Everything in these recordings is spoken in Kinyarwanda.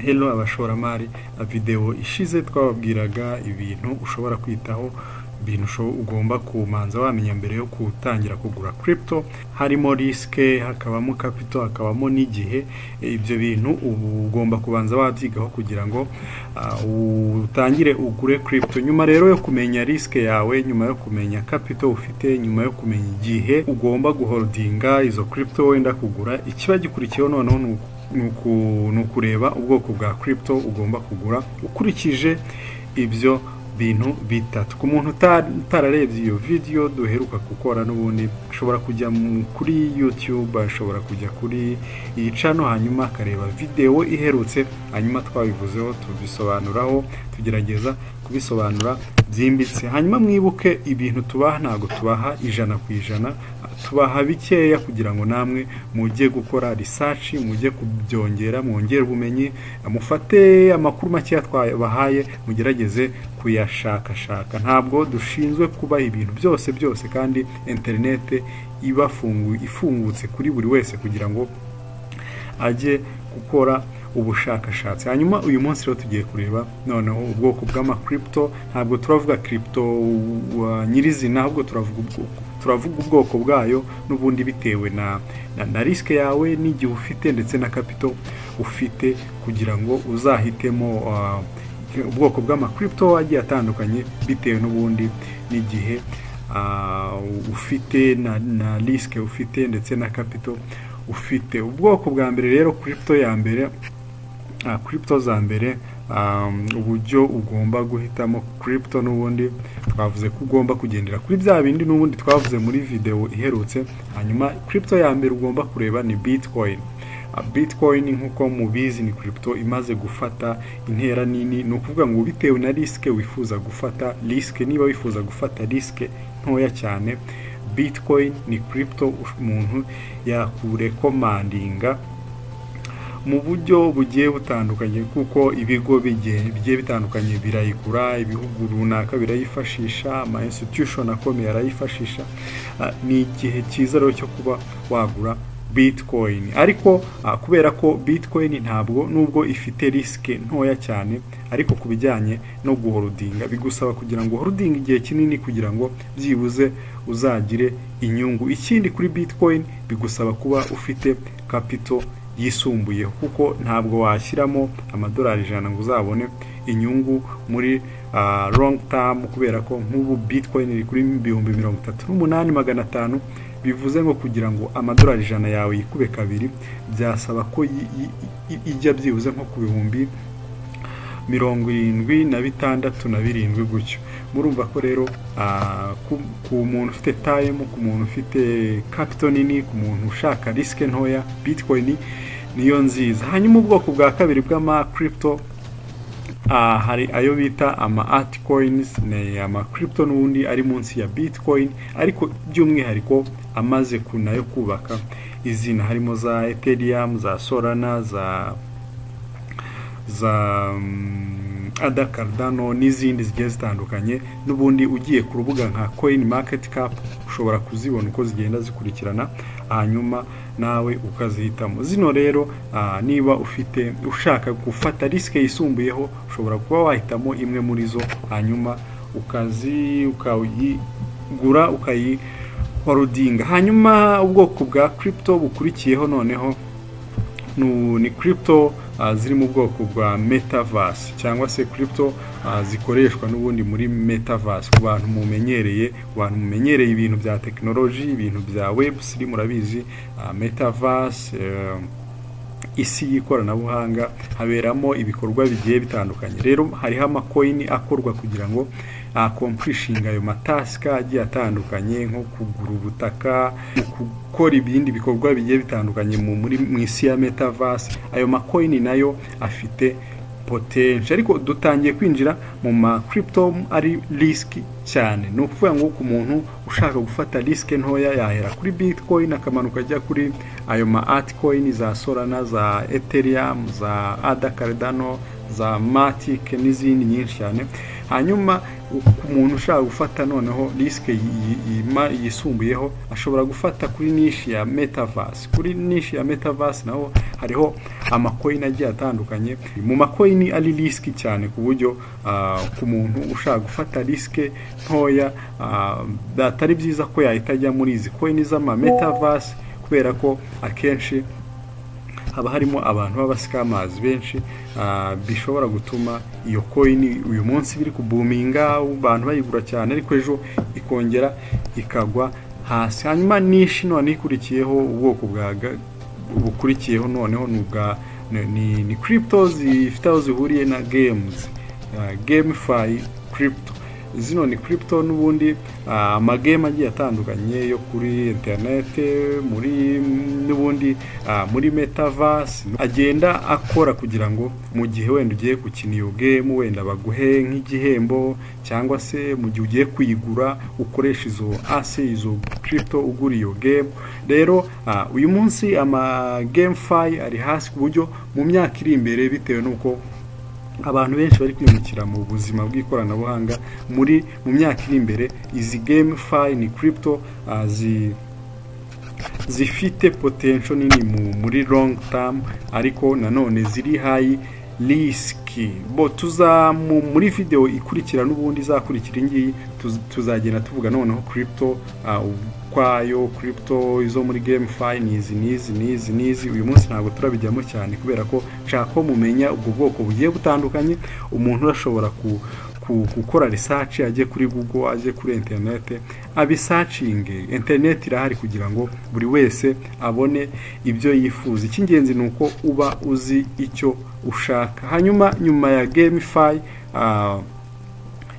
Hello abashoramari, video ishize twababwiraga ibintu ushobora kwitaho, ibintu ugomba kumanza wamenya mbere yo gutangira kugura crypto. Harimo risk, hakabamo capital, hakabamo n'igihe. Ibyo bintu ubu ugomba kubanza wabyigaho kugira ngo utangire ugure crypto. Nyuma rero yo kumenya risk yawe, nyuma yo kumenya capital ufite, nyuma yo kumenya igihe ugomba guholdinga izo crypto wenda kugura, ikiba gikurikiyeho noneho ni ukureba ubwoko bwa crypto ugomba kugura ukurikije ibyo bintu bitatu. Ku muntu utararebye iyo video duheruka gukora, n'ubundi ashobora kujya kuri YouTube, ashobora kujya kuri iyi channel, hanyuma akareba video iherutse. Hanyuma twabivuzeho, tubisobanuraho, tugerageza kubisobanura byimbitse. Hanyuma mwibuke, ibintu tubaha ntabwo tubaha 100%, tubaha bikeya kugira ngo namwe mujye gukora research, mujye kubyongera, mwongere ubumenyi, mufate amakuru makeya twabahaye mugerageze kuyashakashaka. Ntabwo dushinzwe kubaha ibintu byose byose, kandi interinete iba ifungutse kuri buri wese kugira ngo ajye gukora ubushakashatsi. Hanyuma uyu munsi rero tugiye kureba noneho ubwoko bw'ama crypto. Ntabwo turavuga crypto nyirizina, ahubwo turavuga ubwoko bwayo n'ubundi bitewe na risk yawe n'igihe ufite ndetse na capital ufite, kugira ngo uzahitemo ubwoko bw'ama crypto agiye atandukanye bitewe n'ubundi n'igihe ufite na risk ufite ndetse na capital ufite. Ubwoko bwa mbere rero, crypto ya mbere, crypto za mbere, uburyo ugomba guhitamo crypto, n'ubundi twavuze ko ugomba kugendera kuri bya bindi n'ubundi twavuze muri video iherutse. Hanyuma crypto ya mbere ugomba kureba ni Bitcoin. Bitcoin, nk'uko mubizi, ni crypto imaze gufata intera nini. Ni ukuvuga ngo bitewe na risk wifuza gufata, risk niba wifuza gufata risk ntoya cyane, Bitcoin ni crypto umuntu yakurecommendinga mu buryo bugiye butandukanye, kuko ibigo bigiye bitandukanye birayigura, ibihugu runaka birayifashisha, ama institution akomeye arayifashisha. Ni igihe cyiza rero cyo kuba wagura Bitcoin. Ariko kubera ko Bitcoin ntabwo, nubwo ifite risk ntoya cyane, ariko ku bijyanye no guholdinga bigusaba kugira ngo holding igihe kinini kugira ngo byibuze uzagire inyungu. Ikindi, kuri Bitcoin bigusaba kuba ufite capital yisumbuyeho, kuko ntabwo washyiramo amadolari 100 ngo uzabone inyungu muri long term, kubera ko nk'ubu Bitcoin iri kuri 38,500. Bivuze ngo kugira ngo amadolari 100 yawe yikube kabiri, byasaba ko ijya byibuze nko ku 76,000 na birindwi gutyo. Murumva ko rero ku muntu ufite time, ku muntu ufite capital nini, ku muntu ushaka risk ntoya, Bitcoin niyo nziza. Hanyuma ubwoko bwa kabiri bw'ama crypto, hari ayo bita ama altcoins. Ni ama crypto n'ubundi ari munsi ya Bitcoin, ariko by'umwihariko amaze nayo kubaka izina. Harimo za Ethereum, za Solana, za Ada, Cardano n'izindi zigiye zitandukanye. N'ubundi ugiye ku rubuga nka Coin Market Cap ushobora kuzibona uko zigenda zikurikirana, hanyuma nawe ukazihitamo. Zino rero, niba ufite ushaka gufata risk yisumbuyeho, ushobora kuba wahitamo imwe muri zo, hanyuma ukayigura, ukayiholdinga. Hanyuma ubwoko bwa crypto bukurikiyeho noneho ni crypto ziri mu bwoko bwa metaverse, cyangwa se crypto zikoreshwa n'ubundi muri metaverse. Ku bantu mumenyereye ibintu bya tekinoloji, ibintu bya web3, murabizi, metaverse, isi y'ikoranabuhanga, haberamo ibikorwa bigiye bitandukanye. Rero hariho ama coin akorwa kugira ngo accomplishinga ayo ma task agiye atandukanye, nko kugura ubutaka, gukora ibindi bikorwa bigiye bitandukanye mu isi ya metaverse. Ayo ma coin nayo afite potential, ariko dutangiye kwinjira mu ma crypto ari risk cyane. Ni ukuvuga ngo ku muntu ushaka gufata risk ntoya yahera kuri Bitcoin, akamanuka ajya kuri ayo ma altcoin, za Solana, za Ethereum, za Ada, Cardano. za Matic n'izindi nyinshi cyane. Hanyuma ku muntu ushaka gufata noneho risk yisumbuyeho, ashobora gufata kuri niche ya metaverse. Kuri niche ya metaverse naho hariho ama coin agiye atandukanye, mu ma coin ari risk cyane, ku buryo ku muntu ushaka gufata risk ntoya atari byiza ko yahita ajya muri izi coin z'ama metaverse, kubera ko akenshi haba harimo abantu b'aba scammers benshi, bishobora gutuma iyo coin uyu munsi biri kubuminga, abantu bayigura cyane, ariko ejo ikongera ikagwa hasi. Hanyuma niche none ikurikiyeho, ubwoko bwa bukurikiyeho noneho ni ubwa ni crypto zifite aho zihuriye na games, GameFi crypto. Zino ni crypto n'ubundi ama game agiye atandukanye yo kuri internet, muri n'ubundi muri metaverse, agenda akora kugira ngo mu gihe wenda ugiye gukina iyo game, wenda baguhe nk'igihembo, cyangwa se mu gihe ugiye kuyigura ukoresha izo ase izo crypto ugura iyo game. Rero uyu munsi ama GameFi ari hasi, ku buryo mu myaka iri imbere, bitewe n'uko abantu benshi bari kwimukira mu buzima bw'ikoranabuhanga, mu myaka iri imbere izi GameFi ni crypto zifite potential nini muri long term, ariko nanone ziri high risk. Bo tuza muri video ikurikira n'ubundi izakurikira ingiyi, tuzagenda tuvuga noneho crypto ukwayo, crypto izo muri GameFi ni izi n'izi n'izi n'izi. Uyu munsi ntabwo turabijyamo cyane, kubera ko nshaka ko mumenya ubwo bwoko bugiye butandukanye. Umuntu urashobora gukora research, ajye kuri Google, ajye kuri internet, abisearchinge. Internet irahari kugira ngo buri wese abone ibyo yifuza. Icy'ingenzi ni uko uba uzi icyo ushaka. Hanyuma nyuma ya GameFi,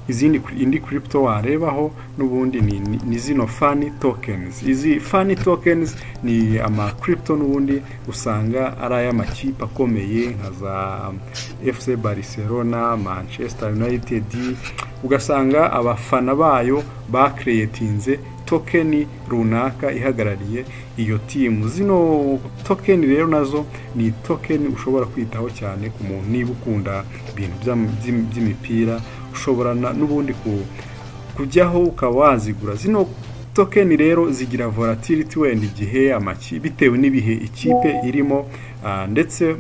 izindi indi crypto warebaho n'ubundi ni zino fan tokens. Izi fan tokens ni ama crypto n'ubundi usanga ari ay'amakipe akomeye nka za FC Barcelona, Manchester United, ugasanga abafana bayo bacreatinze token runaka ihagarariye iyo timu. Zino token rero nazo ni token ushobora kwitaho cyane ku muntu niba ukunda ibintu by'imipira, ushobora n'ubundi kujyaho ukaba wazigura. Zino token rero zigira volatility, wenda igihe bitewe n'ibihe ikipe irimo, ndetse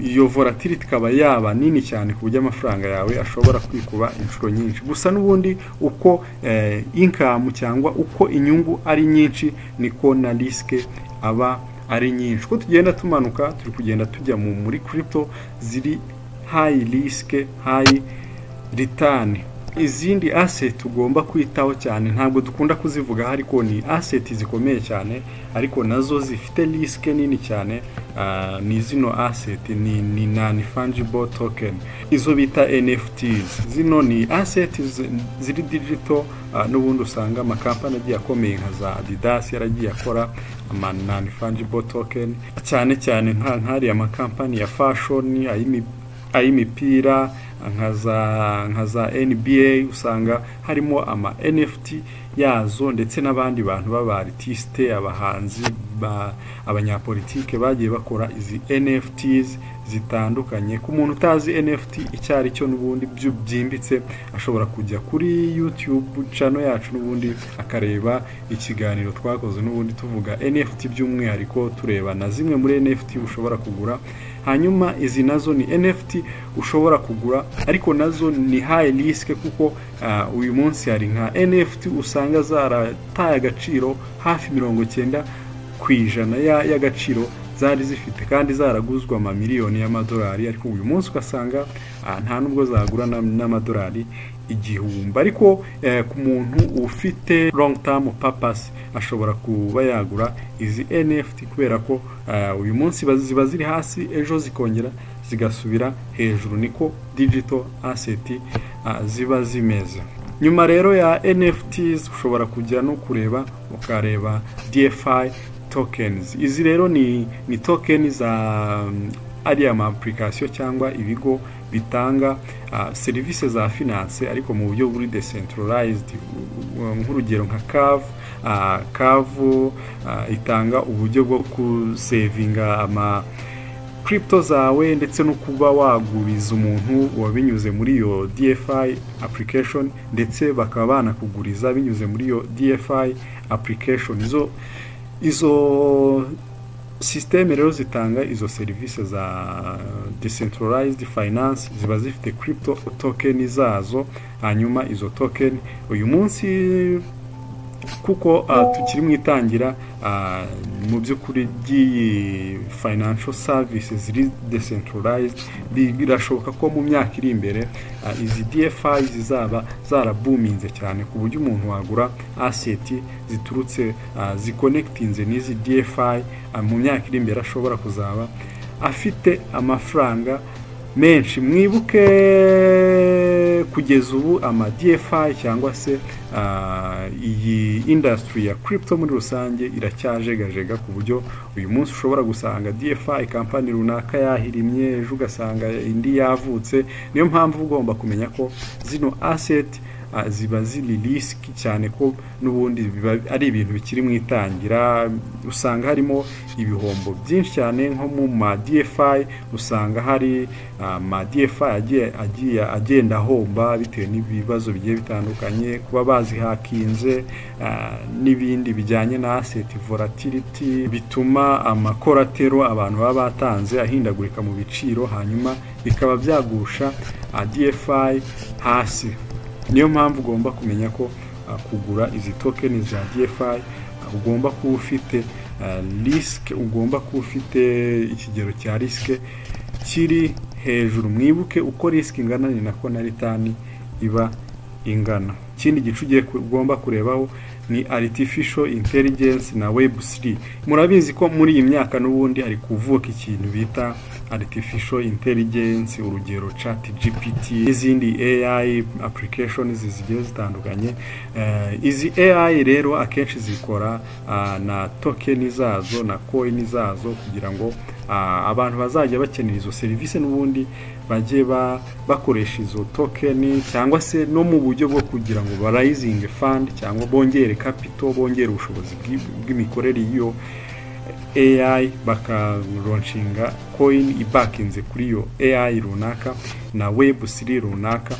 iyo volatility ikaba yaba nini cyane ku buryo amafaranga yawe ashobora kwikuba inshuro nyinshi. Gusa n'ubundi uko income cyangwa uko inyungu ari nyinshi, niko na risk aba ari nyinshi. Uko tugenda tumanuka, turi kugenda tujya muri crypto ziri high risk, high return. Izindi asset tugomba kwitaho cyane, ntabwo dukunda kuzivuga, ariko ni asset zikomeye cyane, ariko nazo zifite risk nini cyane, ni zino asset ni non fungible token, izo bita NFTs. Zino ni asset ziri digital, n'ubundi usanga amakampani agiye akomeye nka za Adidas yaragiye akora ama non fungible token, cyane cyane nka nk'ariya amakampani ya fashion, ay'imipira, nka za NBA, usanga harimo ama NFT yazo, ndetse n'abandi bantu b'aba artiste, abahanzi, abanyapolitike bagiye bakora izi NFTs zitandukanye. Ku muntu utazi NFT icyo ari cyo n'ubundi byimbitse, ashobora kujya kuri YouTube channel yacu n'ubundi akareba ikiganiro twakoze n'ubundi tuvuga NFT by'umwihariko, tureba na zimwe muri NFT ushobora kugura. Hanyuma izi nazo ni NFT ushobora kugura, ariko nazo ni high risk, kuko uyu munsi hari nka NFT usanga zarataye agaciro hafi 90% y'agaciro zari zifite, kandi zaraguzwa amamiliyoni y'amadolari, ariko uyu munsi ugasanga nta nubwo zagura n'amadolari 1000. Ariko ku muntu ufite long term purpose ashobora kuba yagura izi NFT, kubera ko uyu munsi ziba ziri hasi, ejo zikongera zigasubira hejuru. Niko digital asset ziba zimeze. Nyuma rero ya NFTs, ushobora kujya no kureba, ukareba DeFi tokens. Izi rero ni token za ariya ma application cyangwa ibigo bitanga serivisi za finance, ariko mu buryo buri decentralized. Nk'urugero nka Curve. Curve itanga uburyo bwo kusavinga ama crypto zawe, ndetse no kuba waguriza umuntu wabinyuze muri iyo DeFi application, ndetse bakaba banakuguriza binyuze muri iyo DeFi application. Izo système rero zitanga izo serivisi za decentralized finance ziba zifite crypto token zazo. Hanyuma izo token uyu munsi, kuko tukiri mu itangira mu by'ukuri ry'iyi financial services ziri decentralized, birashoboka ko mu myaka iri imbere izi DeFi zizaba zarabuminze cyane, ku buryo umuntu wagura asset ziturutse ziconnectinze n'izi DeFi mu myaka iri imbere ashobora kuzaba afite amafaranga menshi. Mwibuke, kugeza ubu ama DeFi cyangwa se iyi industry ya crypto muri rusange iracyajegajega, ku buryo uyu munsi ushobora gusanga DeFi company runaka yahirimye, ejo ugasanga indi yavutse. Niyo mpamvu ugomba kumenya ko zino asset ziba ziri risky cyane, ko n'ubundi biba ari ibintu bikiri mu itangira. Usanga harimo ibihombo byinshi cyane. Nko mu ma DeFi usanga hari ama DeFi agiye agenda ahomba bitewe n'ibibazo bigiye bitandukanye, kuba bazihakinze n'ibindi bijyanye na asset volatility, bituma ama collateral abantu baba batanze ahindagurika mu biciro, hanyuma bikaba byagusha DeFi hasi. Niyo mpamvu ugomba kumenya ko kugura izi token za DeFi ugomba kuba ufite risk, ugomba kuba ufite ikigero cya risk kiri hejuru. Mwibuke, uko risk ingana ni nako na return iba ingana. Ikindi gice ugiye ugomba kurebaho ni artificial intelligence na Web3. Murabizi ko muri iyi myaka n'ubundi hari kuvuka ikintu bita artificial intelligence, urugero Chat GPT n'izindi AI applications zigiye zitandukanye. Izi AI rero akenshi zikora na token zazo na coin zazo, kugira ngo abantu bazajya bakenera izo serivisi n'ubundi bajye bakoresha izo token, cyangwa se no mu buryo bwo kugira ngo baraisinge fund cyangwa bongere capital, bongere ubushobozi bw'imikorere y'iyo AI, bakalaunchinga coin ibakinze kuri iyo AI runaka na Web3 runaka.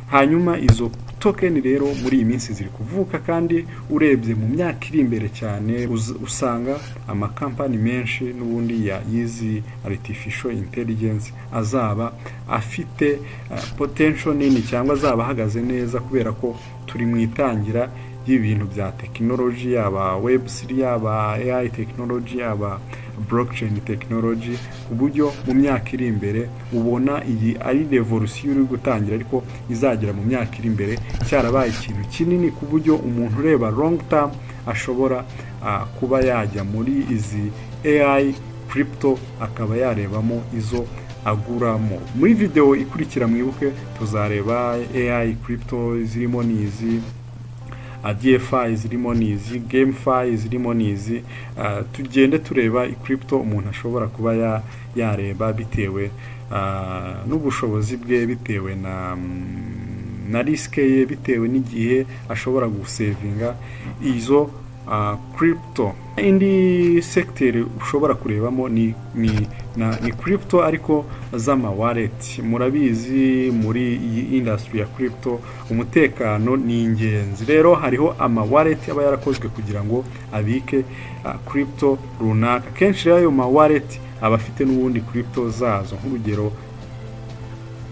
Hanyuma izo token rero muri iyi minsi ziri kuvuka, kandi urebye mu myaka iri imbere cyane usanga amakampani menshi n'ubundi ya yizi artificial intelligence azaba afite potential nini cyangwa azaba ahagaze neza, kubera ko turi mu itangira y'ibintu bya tekinoloji, yaba Web3, yaba AI technology, yaba blockchain technology, ku buryo mu myaka iri imbere ubona iyi ari revolution iri gutangira, ariko izagera mu myaka iri imbere cyarabaye ikintu kinini, ku buryo umuntu ureba long term ashobora kuba yajya muri izi AI crypto akaba yarebamo izo aguramo. Muri video ikurikira, mwibuke, tuzareba AI crypto zirimo n'izi DeFi zirimo n'izi GameFi zirimo n'izi, tugende tureba crypto umuntu ashobora kuba yareba bitewe n'ubushobozi bwe, bitewe na risk ye, bitewe n'igihe ashobora gusavinga izo crypto. Indi secteur ushobora kurebamo ni crypto ariko z'ama wallet. Murabizi, muri iyi industry ya crypto umutekano ni ingenzi. Rero hariho ama wallet aba yarakozwe kugira ngo abike crypto runaka. Kenshi rero ayo ma wallet aba afite n'ubundi crypto zazo, nk'urugero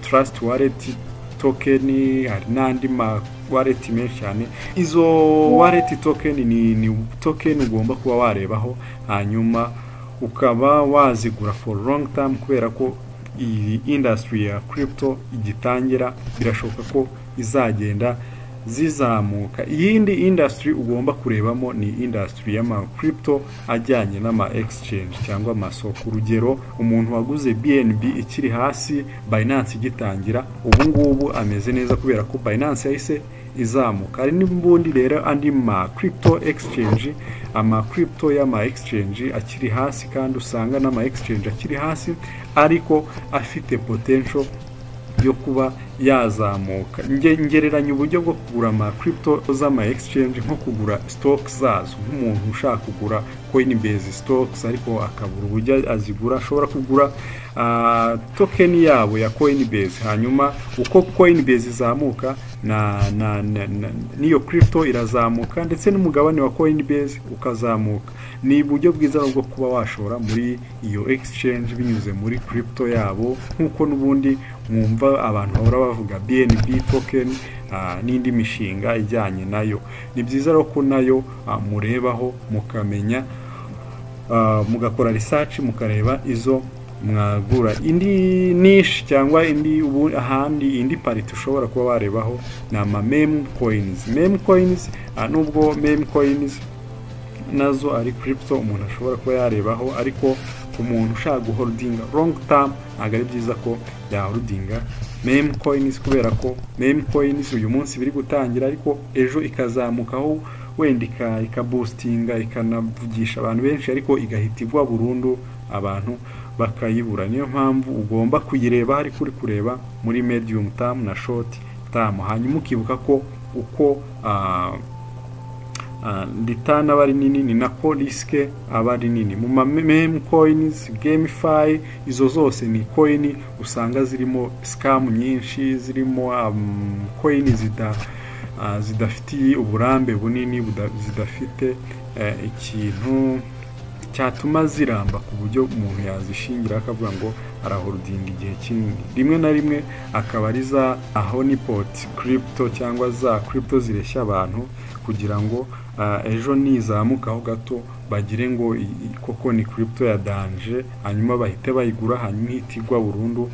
Trust Wallet token. Hari n'andi ma wallet menshi cyane. Izo wallet token ni token ugomba kuba warebaho, hanyuma ukaba wazigura for long term, kubera ko iyi industry ya crypto igitangira, birashoboka ko izagenda zizamuka. Iyindi industry ugomba kurebamo ni industry y'ama crypto ajyanye n'ama exchange cyangwa amasoko. Urugero, umuntu waguze BNB ikiri hasi, Binance igitangira, ubu ngubu ameze neza kubera ko Binance yahise izamuka. Hari n'ubundi rero andi ma crypto exchange, ama crypto y'ama exchange akiri hasi, kandi usanga n'ama exchange akiri hasi ariko afite potential yo kuba Yazamuka. Ngereranya uburyo bwo kugura ama crypto z'ama exchange nko kugura stock zazo. Nk'umuntu ushaka kugura Coinbase stocks ariko akabura uburyo azigura, ashobora kugura token yabo ya Coinbase. Hanyuma uko Coinbase izamuka na n'iyo crypto irazamuka, ndetse n'umugabane wa Coinbase ukazamuka. Ni uburyo bwiza bwo kuba washora muri iyo exchange binyuze muri crypto yabo, nk'uko n'ubundi mwumva abantu bahora bavuga BNB token n'indi mishinga ijyanye nayo. Ni byiza rero ko nayo murebaho, mukamenya, mugakora research, mukareba izo mwagura. Indi niche cyangwa indi ubu ahandi, indi part ushobora kuba warebaho ni ama meme coins. Meme coins, nubwo meme coins nazo ari crypto umuntu ashobora kuba yarebaho, ariko ku muntu ushaka guholdinga long term ntabwo ari byiza ko yaholdinga meme coins, kubera ko meme coins uyu munsi biri gutangira, ariko ejo ikazamukaho wenda ikaboostinga, ikanavugisha abantu benshi, ariko igahita igwa burundu, abantu bakayibura. Niyo mpamvu ugomba kuyireba ariko uri kureba muri medium term na short term. Hanyuma ukibuka ko uko return aba ari nini, ni nako risk aba ari nini mu ma meme coins, GameFi. Izo zose ni coin usanga zirimo scam nyinshi, zirimo coin zidafitiye uburambe bunini, zidafite ikintu cyatuma ziramba ku buryo umuntu yazishingira akavuga ngo araholdinga igihe kinini. Rimwe na rimwe akaba ari za honeypot crypto cyangwa za crypto zireshya abantu kugira ngo ejo nizamukaho gato bagire ngo koko ni crypto ya danger, hanyuma bahite bayigura, hanyuma ihite igwa burundu,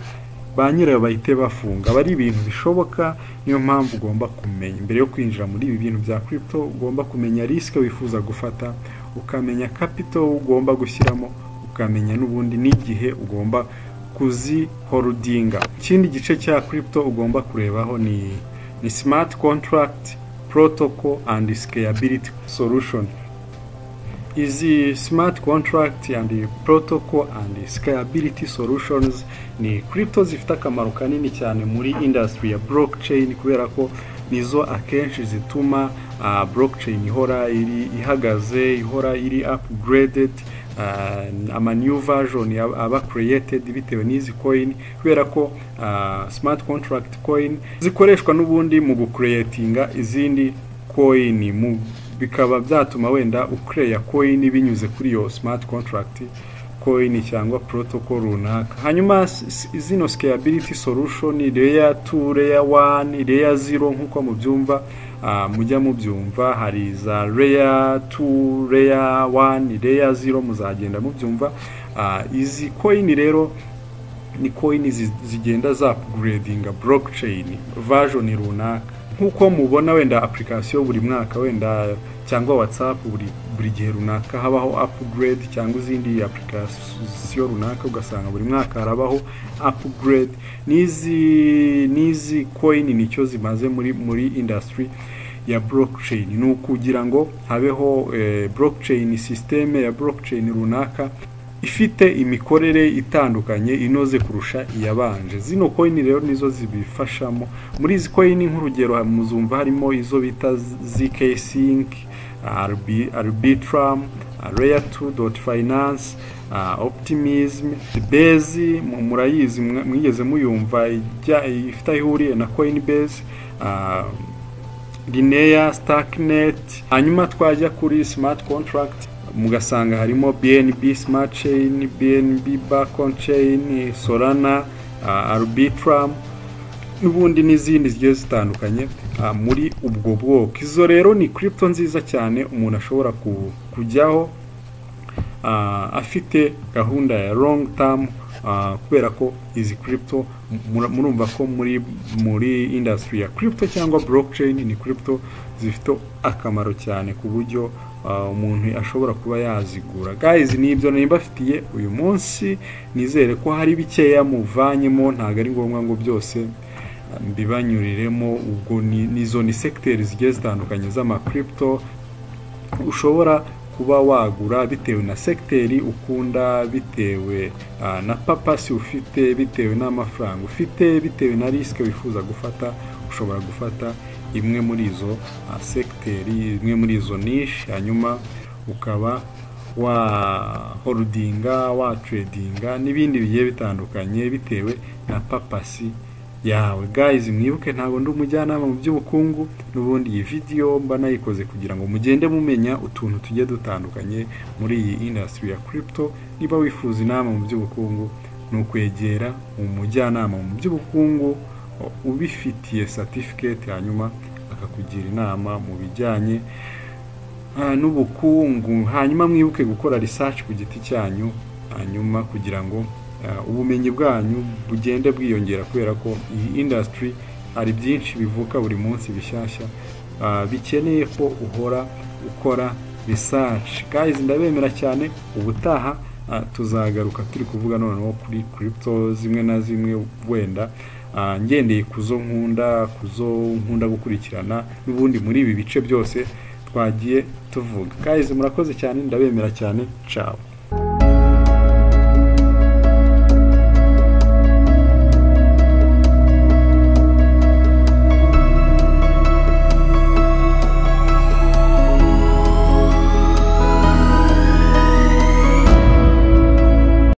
ba nyirayo bahite bafunga. Aba ari ibintu bishoboka. Niyo mpamvu ugomba kumenya, mbere yo kwinjira muri ibi bintu bya crypto, ugomba kumenya risk wifuza gufata, ukamenya capital ugomba gushyiramo, ukamenya n'ubundi n'igihe ugomba kuziholdinga. Ikindi gice cya crypto ugomba kurebaho ni smart contract protocol and scalability solution. Izi smart contract and protocol and scalability solutions ni crypto zifite akamaro kanini cyane muri industry ya blockchain, kubera ko nizo akenshi zituma blockchain ihora iri ihagaze, ihora iri upgraded, ama new version aba created bitewe n'izi coin, kubera ko smart contract coin zikoreshwa n'ubundi mu gucreatinga izindi coin, mu bikaba byatuma wenda ucreya coin binyuze kuri iyo smart contract coin cyangwa protocol runaka. Hanyuma zino scalability solution, layer 2, layer 1, layer 0, nk'uko mubyumva, mujya mubyumva, hari za layer 2, layer 1, layer 0, muzagenda mubyumva. Izi coin rero ni coin zigenda za upgradinga blockchain version runaka, nk'uko mubona wenda application buri mwaka wenda, cyangwa WhatsApp buri gihe runaka habaho upgrade, cyangwa izindi application runaka ugasanga buri mwaka harabaho upgrade. N'izi coin nicyo zimaze muri industry ya blockchain, ni ukugira ngo habeho blockchain system ya blockchain runaka ifite imikorere itandukanye, inoze kurusha iyabanje. Zino coin rero nizo zibifashamo. Muri izi coin, nk'urugero, muzumva harimo izo bita ZK Sync, Arbitrum, Layer 2 Finance, Optimism, Base murayizi, mwigeze muyumva, ifite aho ihuriye na Coinbase, Linea, Starknet. Hanyuma twajya kuri smart contract mugasanga harimo BNB Smart Chain, BNB Beacon Chain, Solana, Arbitrum n'ubundi n'izindi zigiye zitandukanye muri ubwo bwoko. Izo rero ni crypto nziza cyane umuntu ashobora kujyaho afite gahunda ya long term, kubera ko izi crypto murumva ko muri industry ya crypto cyangwa blockchain ni crypto zifite akamaro cyane ku buryo umuntu ashobora kuba yazigura. Guys, nibyo nari mbafitiye uyu munsi. Nizere ko hari bikeya muvanyemo. Ntabwo ari ngombwa ngo byose mbibanyuriremo. Ubwo nizo ni secteur zigiye zitandukanye z'ama crypto ushobora kuba kuba wagura bitewe na segiteri ukunda, bitewe na purpose ufite, bitewe n'amafaranga ufite, bitewe na risk wifuza gufata. Ushobora gufata imwe muri izo segiteri, imwe muri izo niche, hanyuma ukaba waholdinga, watradinga n'ibindi bigiye bitandukanye bitewe na purpose yawe. Guys, mwibuke, ntabwo ndi umujyanama mu by'ubukungu. N'ubundi iyi video mba nayikoze kugira ngo mugende mumenya utuntu tugiye dutandukanye muri iyi industry ya crypto. Niba wifuza inama mu by'ubukungu, ni ukwegera umujyanama mu by'ubukungu ubifitiye certificate, hanyuma akakugira inama mu bijyanye n'ubukungu. Hanyuma mwibuke gukora research ku giti cyanyu, hanyuma kugira ngo ubumenyi bwanyu bugende bwiyongera, kubera ko iyi industry hari byinshi bivuka buri munsi bishyashya, bikeneye ko uhora ukora research. Guys, ndabemera cyane. Ubutaha tuzagaruka turi kuvuga noneho kuri crypto zimwe na zimwe, wenda ngendeye kuzo nkunda gukurikirana n'ubundi muri ibi bice byose twagiye tuvuga. Guys, murakoze cyane, ndabemera cyane. Ciao.